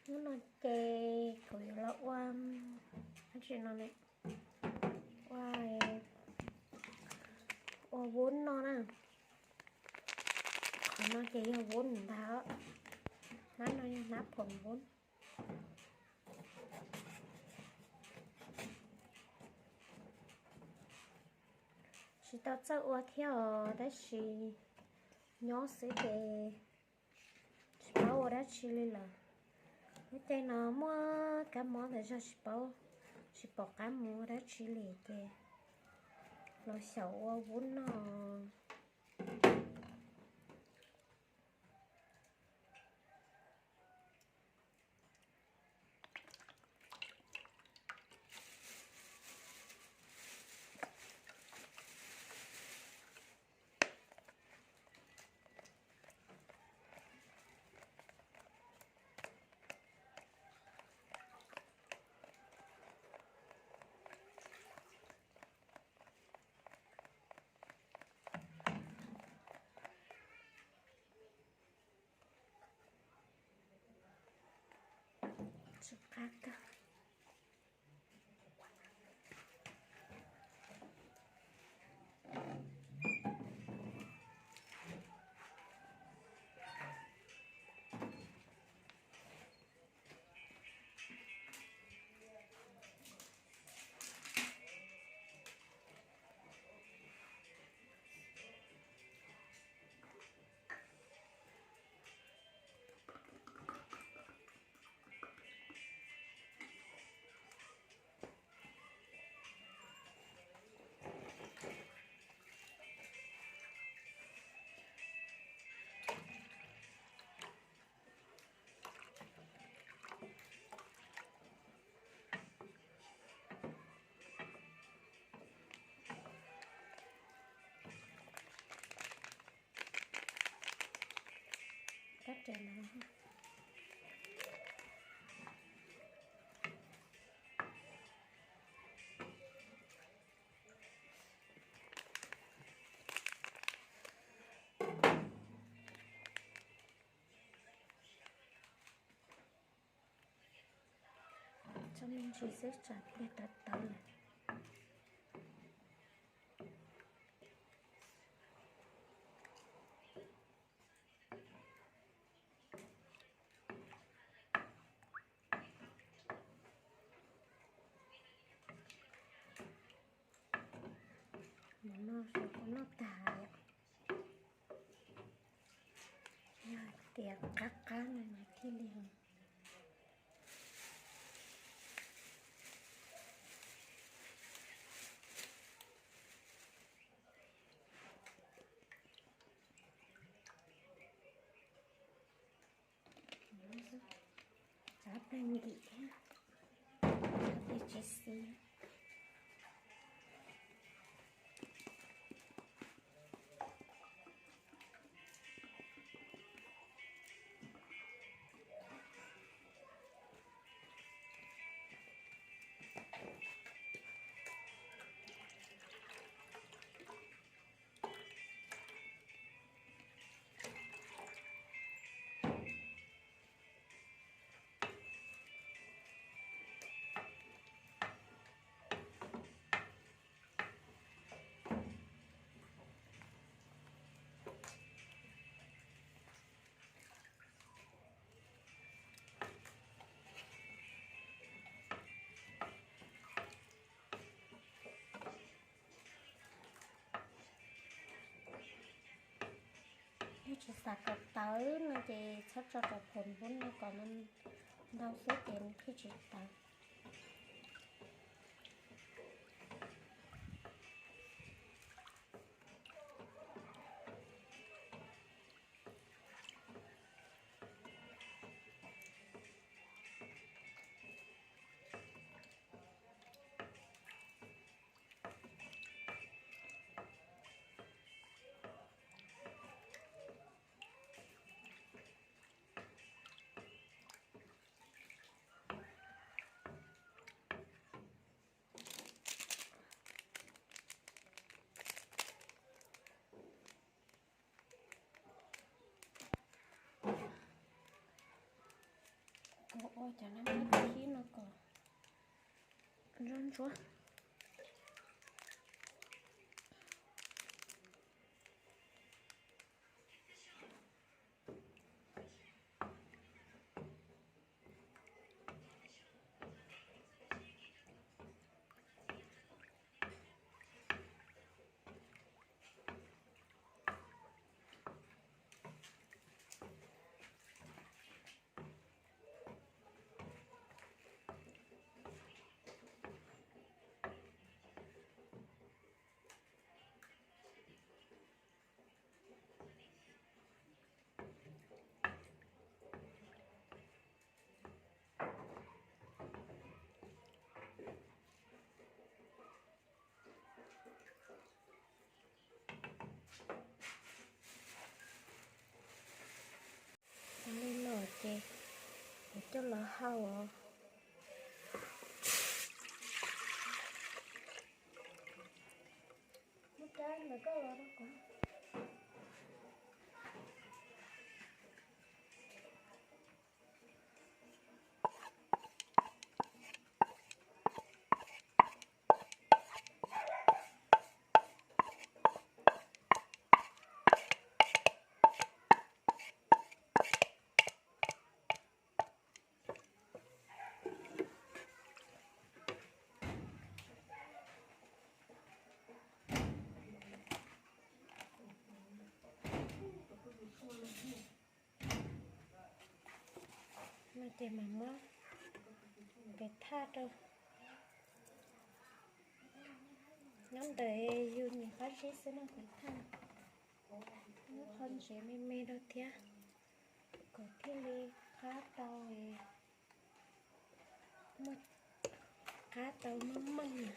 Hnub no ces kuv yuav los ua, dab tsi no ne, ua, ua vub noj na. Qhov no ces yog vub ntag, hnab no yog hnab phoom vub. Tsis tau txawj ua thiab os, tab sis nyob xwb ces tsis paub ua dab tsi li lawm. Lub caij no muaj kab mob ntawd zog tsis paub, tsis pom qab mus ua dab tsi li ces los xyaum ua vub noj. Tsw qab kawg. Kab res no. Tso me ntsis xwb tsam pliag tawv tawv lawm. Mus noj seb puas noj tag yom. Yog tias qab qab no mas thiaj li Txav plag nkim thiab, tsis xis. Yog tsis xav kom tawv no ces txhob tso rau phoom vub no, kom ntau xwb ces nws thiaj tsis tawv. Ua cov lab npab khib no kom ntsuab ntsuab. Li no ces kuv coj los hau os. Muab rab ntawd koj los rau kuv. No ces mam muab pem thaj rau. Nyob ntawm yus niam qab zib xwb no pem thaj, muab qhov ntsev me me rau thiab, kom thiaj li qab tau, muaj qab tau meej meej na.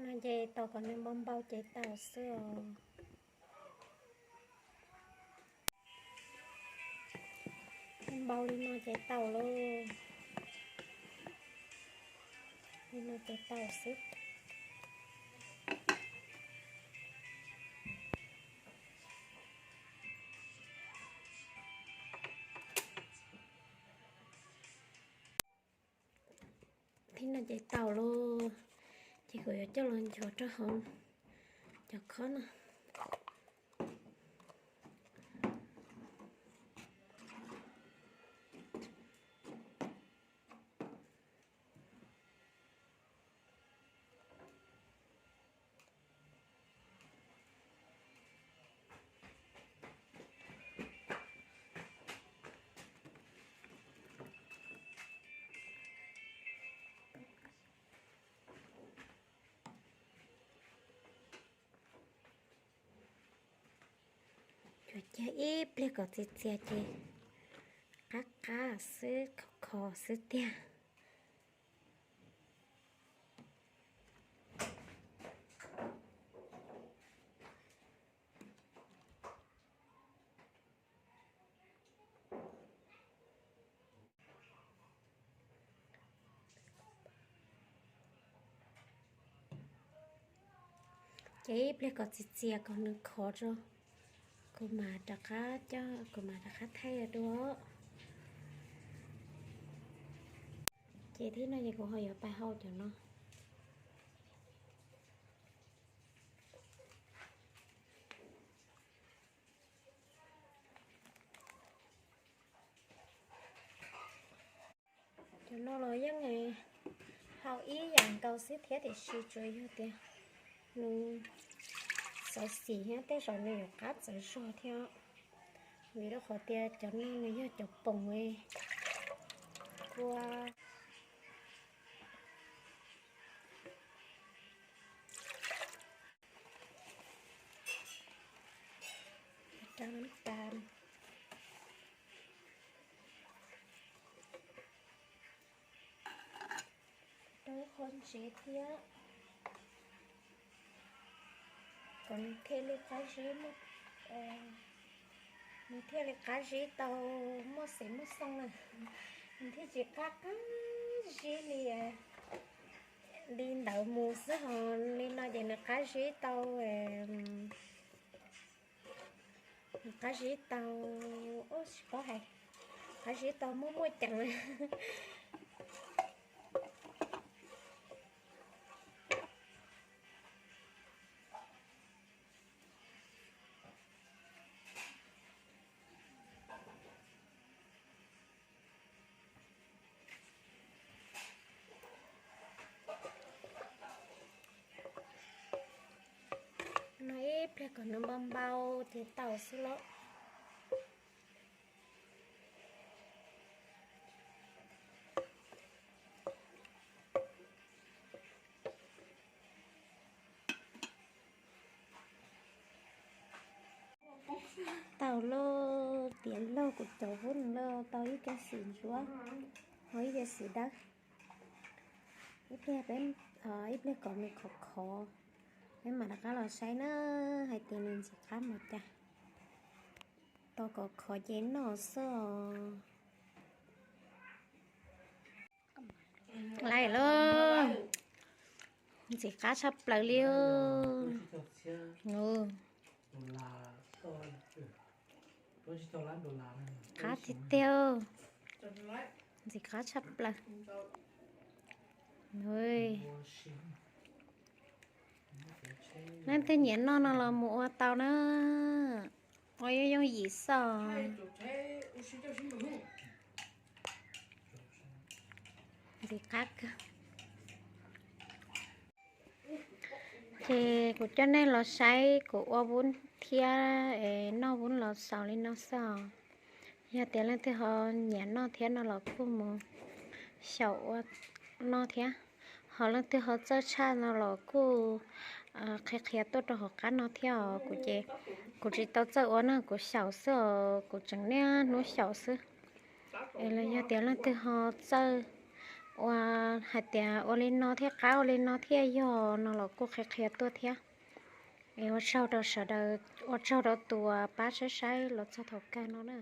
No ces tos kom nws npau npau ces tau xwb os. Npau li no ces tau lauj. Li no ces tau xwb. Li no ces tau lauj. Ces kuv yuav coj los nchuav rau hauv cov khob no. Yuav cia ib pliag kom txias txias ces qab qab xwb, khov kho xwb tiag. Ces ib pliag kom txias txias kom nws khov tso, kuv mam rov qab coj, kuv mam rov qab thaij dua. Ces thib no ces kuv ho yuav pais hau cov no. Cov no los yeej hau ib yam nkaus xwb thiab tiam sis tsuas yog tias nws txawv xim thiab tej zaum nws yuav qab txawv zog thiab, vim rau qhov tias cov no nws yog cov poom kua. Rau nab tas, rau qhov ntsev thiab, kom nws thiaj li qab zib, nws thiaj li qab zib tau muaj xev muaj xoo na. Nws thiaj tsis qab qab zib li, li ntawd mus xwb, ho li no ces nws qab zib tau, nws qab zib tau, tsis paub hais, qab zib tau muaj muaj ceem. No ib pliag kom nws npau npau ces tau xwb lauj. Tau lauj, tiav laug kuv cov vub no tau ib co xim ntsuab, ho ib co xim dawb. Ib pliag peb, ib pliag kom nws khov khov, peb mam rov qab los saib na, hais tias nws ntxim qab npaum cas. Tau kom khov ces noj xwb os. Lawm lauj, ntxim qab tshaj plaws li. Qab tiag tiag, ntxim qab tshaj plaws. Leej twg nyiam noj no los mus ua tau na, ua yooj yooj yim xwb. Ntxim qab kawg. Ces kuv coj nej los saib kuv ua vub thiab noj vub los xaus li no xwb os. Yog tias leej twg ho nyiam noj thiab no los kuj mus xyaum ua noj thiab. Ho leej twg ho txawj tshaj no los kuj qhia qhia tuaj rau hauv qab no thiab os. Kuv ces kuv tsis tau txawj ua na, kuv xyaum xwb os, kuv tseem niaj hnub xyaum xwb. Es los yog tias leej twg ho txawj ua, hais tias ua li no thiaj qab, ua li no thiaj yog no los kuj qhia qhia tuaj thiab. Es ua tsaug rau sawv daws, ua tsaug rau tus uas pab saib saib los txog thaum kawg no na.